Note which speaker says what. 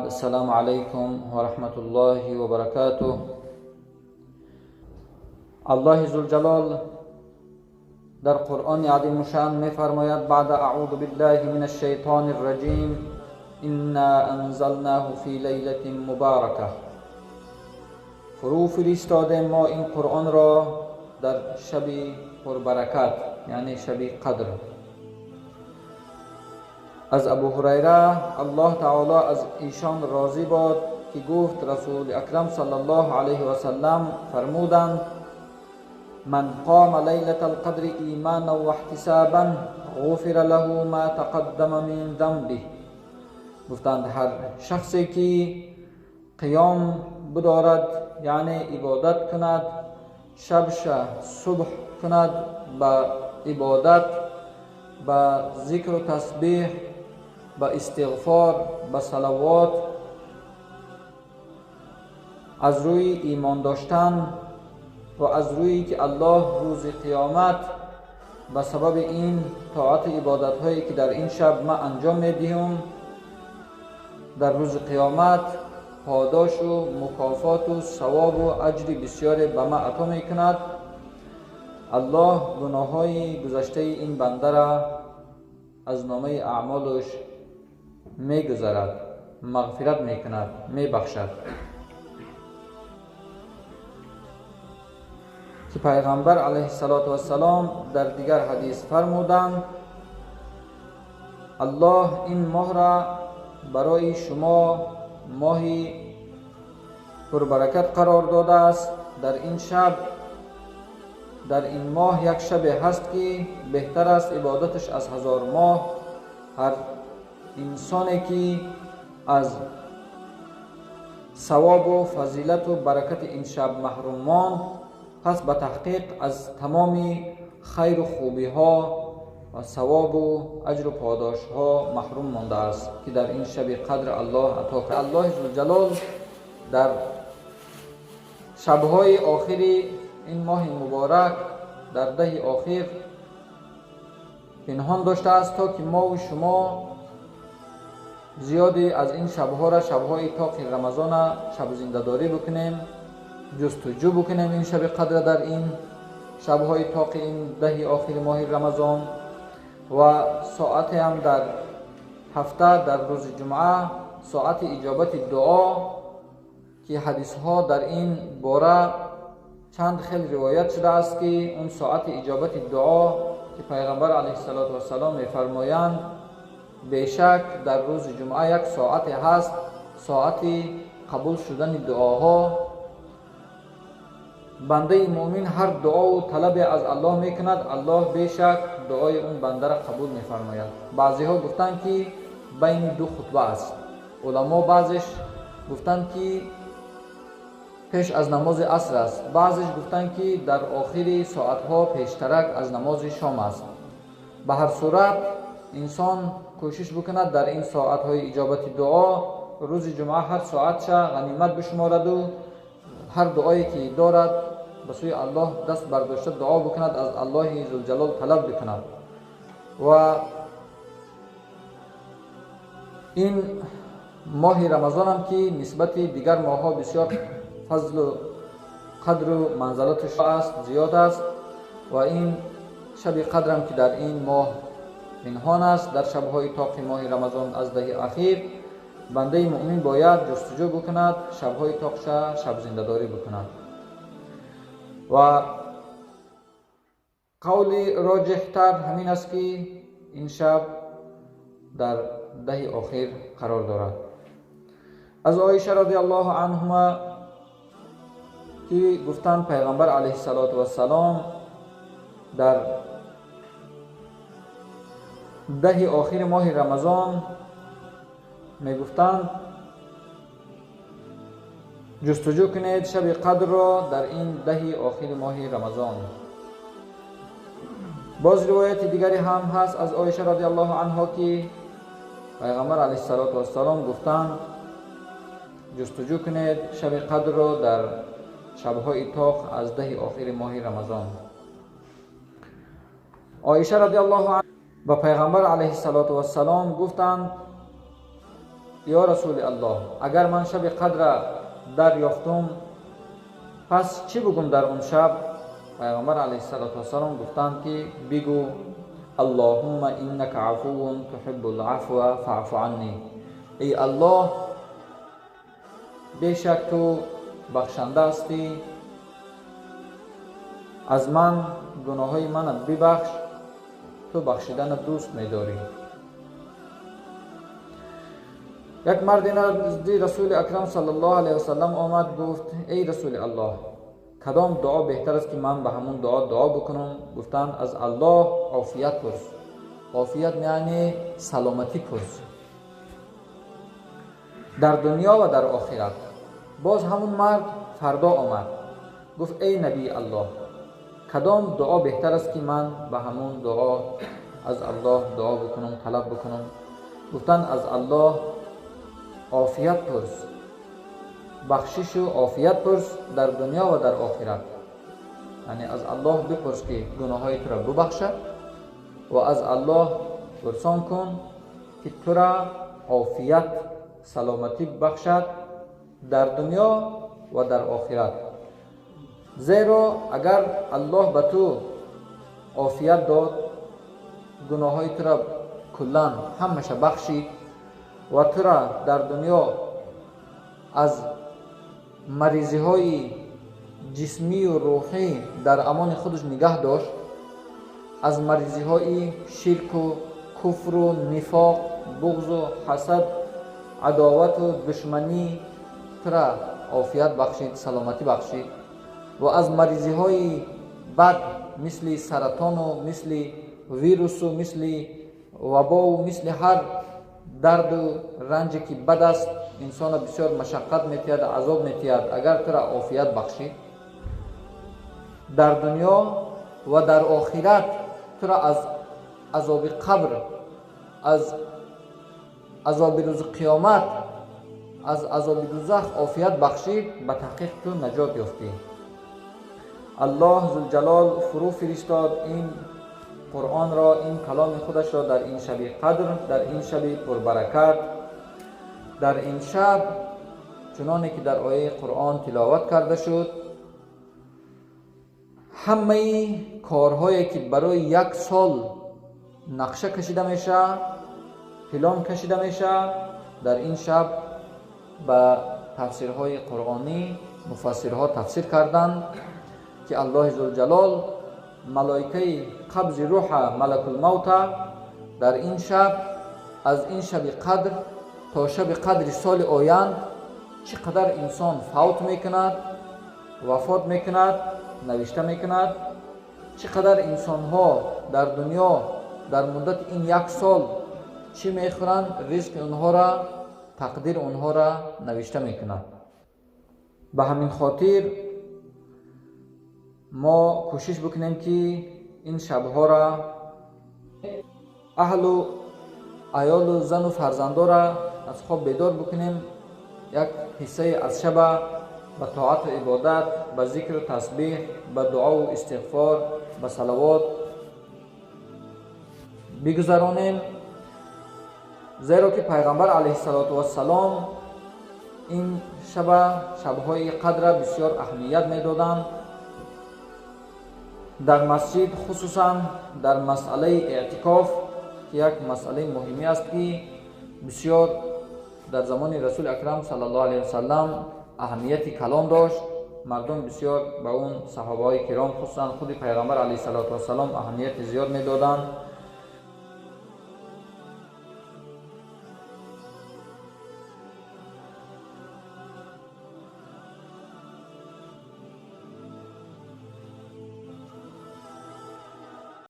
Speaker 1: السلام عليكم ورحمة الله وبركاته. الله ذوالجلال در قرآن عظیم الشأن می‌فرماید: بعد اعوذ بالله من الشیطان الرجیم، انا انزلناه فی لیلة مبارکة. فرو فرستادیم ما این قرآن را در شب پربرکت، یعنی شب قدر. از ابو هریره، الله تعالی از ایشان راضی باد، که گفت رسول اکرم صلی الله علیه و سلم فرمودند: من قام لیلة القدر ایمانا و احتسابا غفر له ما تقدم من ذنبه. گفتند هر شخصی که قیام بدارد، یعنی عبادت کند، شبش صبح کند به عبادت، به ذکر و تسبیح، به استغفار، به صلوات، از روی ایمان داشتن و از روی که الله روز قیامت به سبب این طاعت عبادت هایی که در این شب ما انجام میدهیم، در روز قیامت پاداش و مکافات و ثواب و اجر بسیار به ما عطا میکند، الله گناه های گذشته این بنده را از نامه اعمالش میگذرد، مغفرت میکند، میبخشد. که پیغمبر علیه الصلاة والسلام در دیگر حدیث فرمودند: الله این ماه را برای شما ماهی پربرکت قرار داده است. در این شب، در این ماه یک شب هست که بهتر است عبادتش از 1000 ماه. هر انسانی که از ثواب و فضیلت و برکت این شب محروم ماند، پس به تحقیق از تمام خیر و خوبی ها و ثواب و اجر و پاداش ها محروم مانده است که در این شب قدر الله عطا کرد. الله ذوالجلال در شبهای آخر این ماه مبارک، در 10 آخر پنهان داشته است تا که ما و شما زیادی از این شبها را، شبهای طاق رمضان، شب زنده‌داری بکنیم، جستجو بکنیم این شب قدر در این شبهای طاق این 10 آخر ماه رمضان. و ساعت هم در هفته، در روز جمعه، ساعت اجابت دعا که حدیث ها در این باره چند خیلی روایت شده است که اون ساعت اجابت دعا که پیغمبر علیه الصلاة والسلام می‌فرمایند: بیشک در روز جمعه یک ساعت هست، ساعت قبول شدن دعاها. بنده مؤمن هر دعا و طلب از الله میکند، الله بیشک دعای اون بنده را قبول میفرماید. بعضی ها گفتند که بین دو خطبه است. علما بعضش گفتند که پیش از نماز عصر است، بعضش گفتند که در آخر ساعتها پیشترک از نماز شام است. به هر صورت انسان کوشش بکند در این ساعتهای اجابت دعا روز جمعه هر ساعت غنیمت بشمارد و هر دعایی که دارد به سوی الله دست برداشته دعا بکند، از الله ذوالجلال طلب بکند. و این ماه رمضان هم که نسبت دیگر ماه‌ها بسیار فضل و قدر و منزلتش است، زیاد است، و این شب قدر هم که در این ماه پنهان است، در شب‌های طاق ماه رمضان از 10 اخیر، بنده مؤمن باید جستجو بکند، شب‌های طاقش شب زنده‌داری بکند. و قول راجح تر همین است که این شب در 10 آخر قرار دارد. از عایشه رضی الله عنهما که گفتند پیغمبر علیه الصلاة والسلام در 10 آخر ماه رمضان میگفتند: جستجو کنید شب قدر را در این 10 آخر ماه رمضان. باز روایت دیگری هم هست از عایشه رضی الله عنها که پیغمبر علیه الصلاة والسلام گفتند: جستجو کنید شب قدر را در شبهای طاق از 10 آخر ماه رمضان. عایشه رضی الله عنها به پیغمبر علیه الصلاة والسلام گفتند: ё расули аллоҳ, агар ман шаби қадра дарёфтум, пас чӣ бугум дар он шаб? Пайғамбар алайҳиссалоту вассалом гуфтанд ки бигӯ: аллоҳумма иннака афувун туҳиббул афва фаъфу анни. Эй Аллоҳ, бешак ту бахшанда ҳастӣ, аз ман гуноҳҳои мана бибахш, ту бахшидана дӯст медорӣ. Як марде назди расули акрам саллаллоҳу алайҳи васаллам омад, гуфт: эй расули Аллоҳ, кадом дуо беҳтар аст ки ман ба ҳамун дуо дуо бикунам? Гуфтанд: аз Аллоҳ офият пурс. Офият яъне саломатӣ пурс дар дунё ва дар охират. Боз ҳамун мард фардо омад, гуфт: эй набии Аллоҳ, кадом дуо беҳтар аст ки ман ба ҳамун дуо аз Аллоҳ дуо бикунам, талаб бикунам? Гуфтанд: аз Аллоҳ офият пурс, бахшишу офият пурс дар дунё ва дар охират. Яъне аз Аллоҳ бипурс ки гуноҳҳои туро бубахшад ва аз Аллоҳ пурсон кун ки тура офият, саломатӣ бахшад дар дунё ва дар охират. Зеро агар Аллоҳ ба ту офият дод, гуноҳҳои тура куллан ҳамаша бахшид ва тура дар дунё аз маризиҳои ҷисмию рӯҳӣ дар амони худаш нигаҳ дошт, аз маризиҳои ширку куфру нифоқ, буғзу ҳасад, адовату душманӣ тура офият бахшид, саломатӣ бахшид ва аз маризиҳои бад мисли саратону мисли вирусу мисли вабову мисли ҳар дарду ранҷе ки бад аст, инсона бисёр машаққат метиҳад, азоб метиҳад, агар тура офият бахшид дар дунё ва дар охират тура аз азоби қабр, аз азоби рӯзи қиёмат, аз азоби дузах офият бахшид, ба таҳқиқ ту наҷот ёфтӣ. Аллоҳ зулҷалол фурӯ фиристод ин қуръонро, ин каломи худашро дар ин шаби қадр, дар ин шаби пурбаракат, дар ин шаб чуноне ки дар ояи қуръон тиловат карда шуд, ҳамаи корҳое ки барои як сол нақша кашида мешавад, план кашида мешавад, дар ин шаб ба тафсирҳои қуръонӣ муфассирҳо тафсир карданд ки Аллоҳи зулҷалол малоикаи қабзи рӯҳа, малакулмавта, дар ин шаб аз ин шаби қадр то шаби қадри соли оянд чӣ қадар инсон фавт мекунад, вафот мекунад, навишта мекунад, чӣ қадар инсонҳо дар дунё дар муддати ин як сол чӣ мехӯранд, ризқи онҳоро, тақдири онҳоро навишта мекунад. Ба ҳамин хотир мо кӯшиш бикунем ки ин шабҳоро аҳлу аёлу зану фарзандора аз хоб бедор бикунем, як ҳиссае аз шаба ба тоату ибодат, ба зикру тасбеҳ, ба дуову истиғфор, ба салавот бигузаронем. Зеро ки пайғамбар алайҳиссалоту вассалом ин шаба, шабҳои қадра бисёр аҳамият медоданд. Дар масҷид, хусусан дар масъалаи эътикоф, ки як масъалаи муҳимӣ аст ки бисёр дар замони расули акрам саллаллоҳу алайҳи васаллам аҳамияти калон дошт. Мардум бисёр ба он саҳобаҳои киром, хусусан худи пайғамбар алайҳиссалоту вассалом аҳамияти зиёд медоданд.